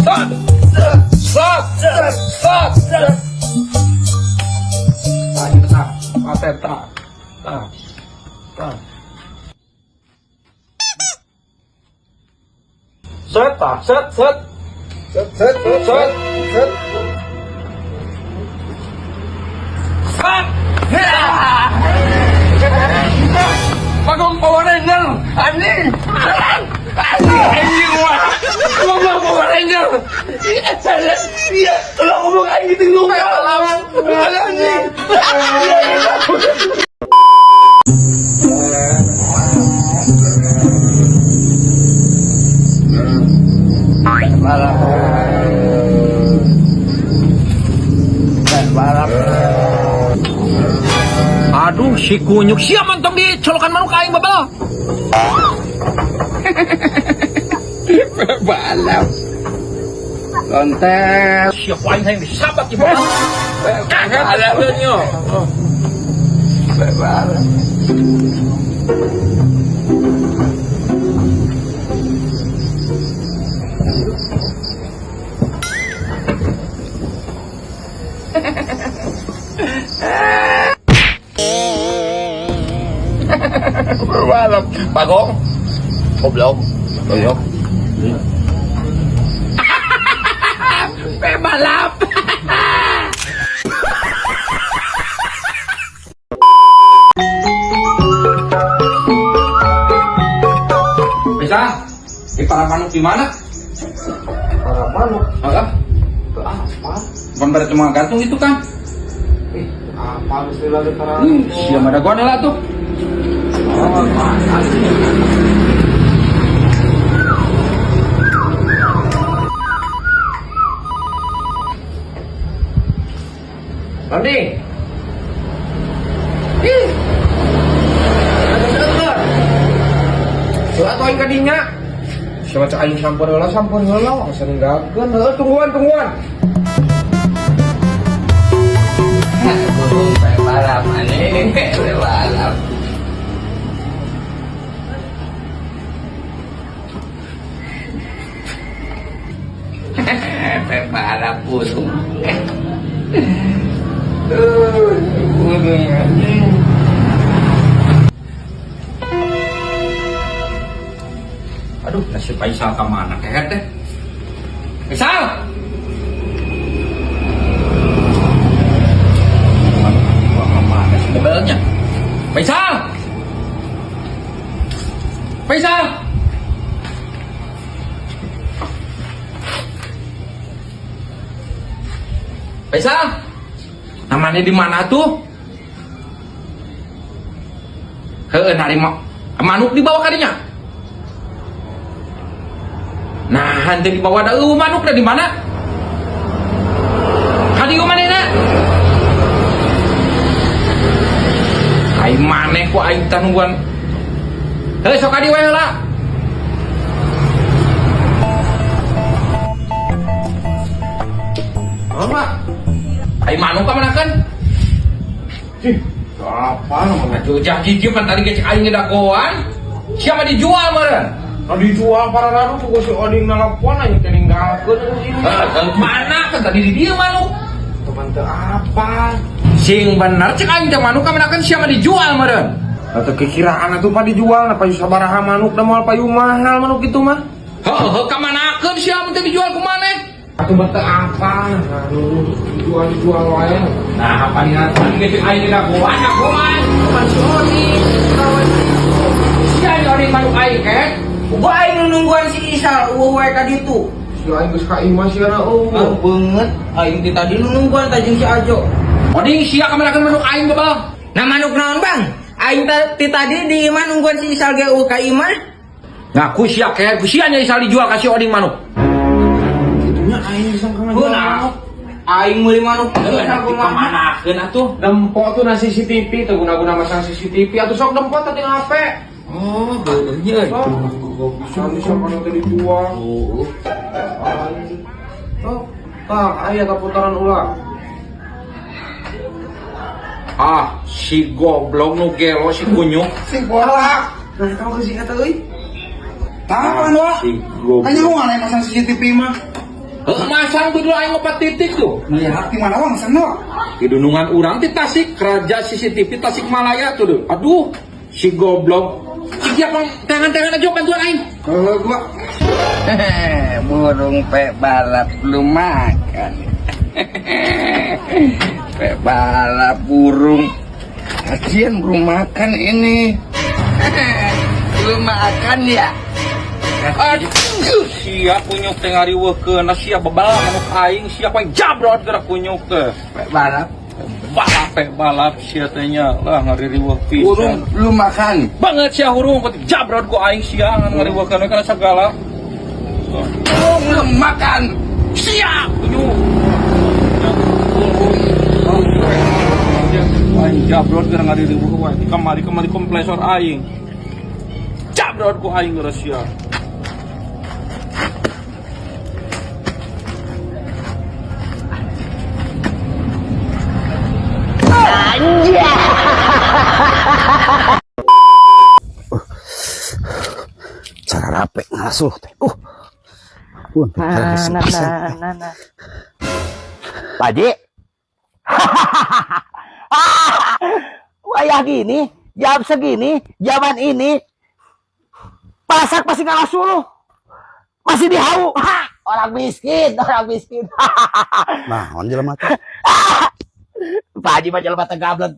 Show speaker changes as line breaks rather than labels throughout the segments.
Stop. Stop. Stop. Stop. Tah, ieu tah. Paten tah. Tah. Tah. Set tah, set, set.
Set, set,
Set.
set, set.
Stop. Bagong Power Ranger. Anjing. Anjing, anjing wah. Ngomong Power Ranger. Iya, saya. Iya, kalau ngomong kayak gitu ngomong. Anjing. Iya, iya. Balap. Balap. Aduh, si kunyuk sia mantong dicolokan manuk aing babal. Balap. Kontes. Siapa aing hayang disabat di bawah. Balap nyo. Balap. Balap. Bagong. Goblok. Goblok. Balap. Bisa? Di para manuk di mana?
Para manuk.
Heeh.
Itu apa?
Bukan pada cuma gantung itu kan?
Ih, apa mesti lagi para
Siapa ada gua lah tuh. Oh, mana sih?
Randi. Ih. Ada dengar. Surat aing ka dinya. Siapa cak aing sampur heula sampur heula geus ninggalkeun. Heuh, tungguan tungguan.
Balap anjing, balap. Balap burung. Burung anjing. Aduh, nasib Faisal ke mana kehet teh? Faisal! Wah, kemana sih mobilnya? Faisal! Faisal! Faisal! Namanya di mana tuh? Heeh, narima manuk dibawa kadinya. Nah, hantu dibawa da eueuh manuk da di mana? Kadieu manehna? Ai maneh ku aing tah nungguan. Heuh, sok kadieu we heula.
Apa?
Ai manuk ka manakeun?
Ih, apa namanya?
Atuh gigi pan tadi ge cek aing ngedagoan. Siapa dijual meureun?
Nah dijual para radu tuh si Oding nelpon aja teh ninggalkeun ini.
Heuh, mana kan tadi di dieu manuk.
Teman teu apa?
Sing bener cek aing teh manuk ka manakeun siapa dijual meureun?
Atau kekiraan atuh pak dijual, nah payu sabaraha manuk da moal payu mahal manuk itu mah.
Heuh, ka manakeun sia mun teh dijual ku maneh?
Atuh bete apa? Nah, dijual dijual wae.
Nah, apa nih tadi ge cek aing ngedagoan, dagoan. Bukan si Oding. Sia di Oding manuk aing ket.
Gua aing nu nungguan si Isal eueuh wae ka ditu.
Si aing geus ka imah sia na eueuh.
Ah beungeut aing ti tadi nu nungguan ta jeung si Ajo.
Oding sia ka manakeun manuk aing babal.
Nah manuk naon Bang? Aing ti tadi di imah nungguan si Isal ge eueuh ka imah.
Ngaku sia ket, ku sia nya Isal dijual ka si Oding manuk.
Kitunya aing disangka
Heuh nah. Aing meuli manuk
Heuh,
Isal kumaha?
kamanakeun atuh?
Dempo tuh na CCTV tuh guna-guna masang CCTV atuh sok dempo tadi HP.
Oh, heueuh nya euy.
Oh, bisa disangka teh dijual.
Oh.
Oh, tah aya tah putaran ulang.
Ah, si goblok nu gelo si kunyuk.
Si bolak. Nah, kamu ke si eta euy.
Tahan wah.
Si goblok.
Kan nyawa nih masang CCTV mah.
Heuh, masang tuh dulu aing opat titik tuh.
Melihat di mana, Wang, masang, Wang?
Di dunungan urang di Tasik, Raja CCTV Tasikmalaya tuh dulu. Aduh, si goblok. Si kia pang tangan-tangan aja bantuan aing.
Kalau gua
Burung pek balap belum makan. Pek balap burung. Kasian belum makan ini. Belum makan ya?
Aduh, sia kunyuk teh ngariweuhkeun, sia bebal manuk aing, sia ku aing jabrot gerak kunyuk teh.
Pek balap.
Balap pek balap sia teh nya lah ngariweuh
Burung
pisan.
belum makan.
Banget sia hurung ku jabrot ku aing sia ngan ngariweuhkeun we kana sagala.
Burung belum makan.
Sia kunyuk. Aing jabrot geura ngariweuh wae kamari kamari kompresor aing. Jabrot ku aing geura sia.
Cara rape ngasuh teh. Pun
Nah, nah, nah, nah, nah.
Pak Haji. Wayah gini, jam segini, zaman ini, pasak masih ngalah suluh. Masih dihawu. Ha, orang miskin, orang miskin.
Nah, on jelema teh.
Pak Haji mah jelema teh gablek.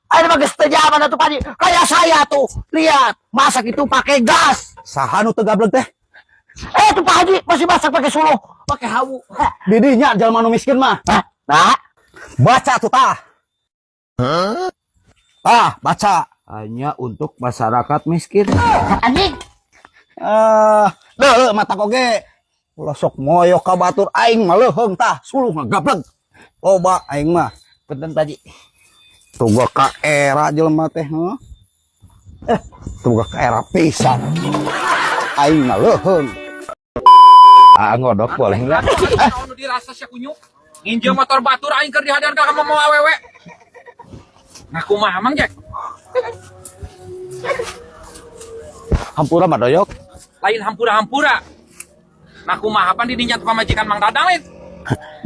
Ada mah geus teu zaman atuh, Pak Haji. Kayak saya tuh, lihat, masak itu pakai gas.
Saha nu teu gablek teh?
Eh tuh Pak Haji masih masak pakai suluh, pakai hawu. Ha.
Didinya jelema nu miskin mah.
Hah? Nah,
Baca tuh tah. Ah, baca.
Hanya untuk masyarakat miskin. Anjing.
Eh, leuh mata oge. Ulah sok moyok ka batur, aing mah leuheung tah, suluh ngagablek. Loba aing mah.
Punten, Pak Haji.
Tuh ka era jelema teh, heuh. Eh, tuh ka era pisan. Aing mah leuheung.
Ah, ngodok boleh enggak?
Naon nu dirasa sia kunyuk? Nginjem motor batur aing keur dihadian ka kamu mau awewe. Nah, kumaha, Mang Jack?
Hampura mah doyok.
Lain hampura-hampura. Nah, kumaha pan didinya tuh pamajikan Mang Dadang lain?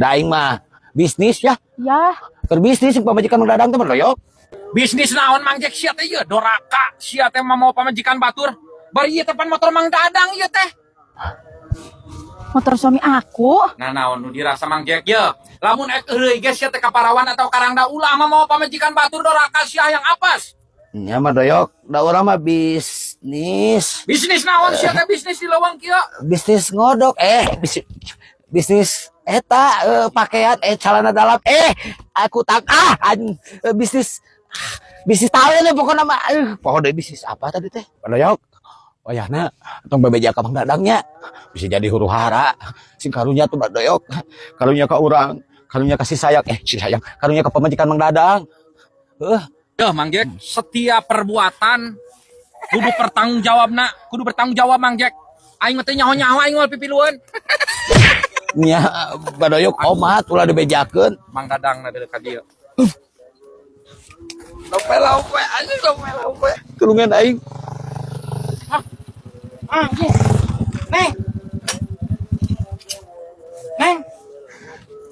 Da aing mah bisnis ya.
Ya,
Keur bisnis jeung pamajikan Mang Dadang teh mah doyok.
Bisnis naon, Mang Jack, sia teh ieu doraka, sia teh mah mau pamajikan batur. Bari ieu teh pan motor Mang Dadang ieu teh.
Motor suami aku.
Nah, naon nu dirasa, Mang Jack, ye? Lamun ek eureui ge sia teh ka Parawan atau Karangda ulah mah mau pamajikan batur, doraka sia yang apes.
Nya mah doyok, da urang mah bisnis.
Bisnis naon sia teh, bisnis di leuweung kieu?
Bisnis ngodok, eh bisnis, bisnis eta pakaian, eh celana dalam, eh aku tak ah anjing. Bisnis bisnis tahu ya pokoknya mah, pokoknya bisnis apa tadi teh, doyok? Oh ya, na tong bebeja ka Mang Dadangnya, bisa jadi huru hara. Sing karunya tuh doyok, karunya ka urang, karunya kasih sayang, eh si sayang, karunya ke pamajikan Mang Dadang.
Duh, Mang Jack, setiap perbuatan kudu bertanggung jawab nak, kudu bertanggung jawab, Mang Jack. Aing mah teu nyaho-nyaho, aing moal pipilueun.
Nya badoyok, omat ulah dibejakeun.
Mang Dadang na ka dieu.
Lope lope anjing, lope lope tulungan aing.
Anjing. Neng. Neng.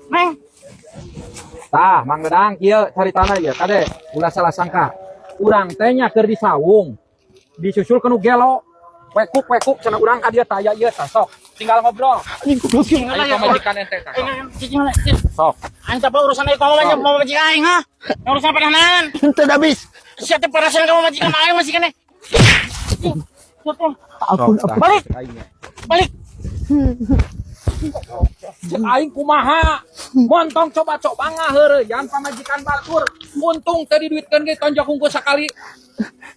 Neng.
Tah, Mang Dadang, kieu caritana ieu, kade, ulah salah sangka. Urang teh nya keur di sawung. Disusul kenu gelo. Wekuk wekuk cenah urang ka dieu tah aya ieu tah sok. Tinggal ngobrol.
Anjing goblok.
Ayo pamajikan ente tah. Sok.
Cicing lah, cicing.
Sok.
Aing tak apa urusan aing kamu aja mau majikan aing ha. Urusan pada naon?
Henteu habis.
Siapa perasaan kamu majikan aing masih kene.
Ampun, ampun.
Balik. Balik.
Cek aing kumaha? Montong coba-coba ngaheureuyan pamajikan batur. Untung teu diduitkeun ge tonjok hungkul sakali.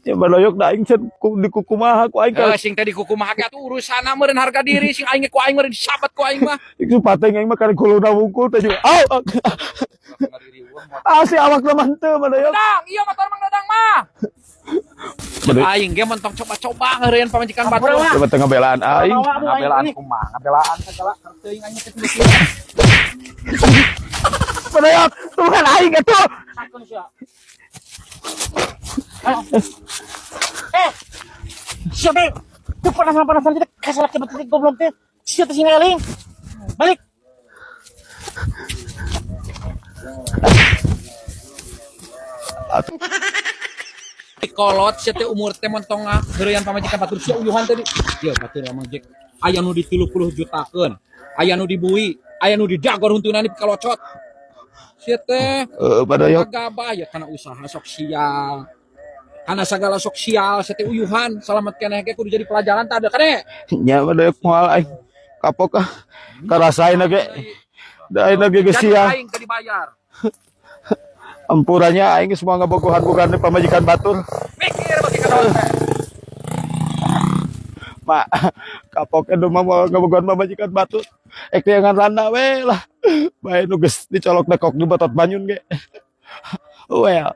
Ya badoyok, da aing can dikukumaha ku aing
Eh, sing tadi kukumaha ge atuh urusana meureun harga diri sing aing ge ku aing meureun disabat ku aing mah.
Ieu pateng aing mah karek kuluna wungkul teh juga. Au. Ah, si awak mah henteu badoyok.
Dadang, iya motor Mang Dadang mah. Cek aing ge montong coba-coba ngeureun pamajikan batur.
Coba teu ngabelaan aing.
Ngabelaan kumaha? Ngabelaan segala teuing aing teh kieu.
Badoyok, tulungan aing atuh.
Eh. Siapa? Tuh panasan-panasan kita kasalak cepat titik goblok teh. Siapa sih ngaling? Balik.
Kolot sia teh, umur teh montong heureuyan pamajikan batur, sia uyuhan tadi. Ieu batur Mang Jek. Aya nu di 30 jutakeun, aya nu dibui, aya nu didagor huntuna ni kalocot. Sia teh
Eh, badayok.
gabah ya kana usaha sok sial. Kana sagala sok sial, sia teh uyuhan, salamat keneh ge kudu jadi pelajaran tah ada kade.
Nya, badayok, moal aing. Kapok ah. Karasain ge. Da aing ge geus
Jadi
sia.
aing teu dibayar.
Ampurannya aing geus moal ngabogohan bukan pamajikan batur.
Mikir bagi kadon teh.
Mak, kapok edu mah moal ngabogohan pamajikan batur. Ek neangan randa we lah. Bae nu geus dicolok dekok di betot banyun ge. Well.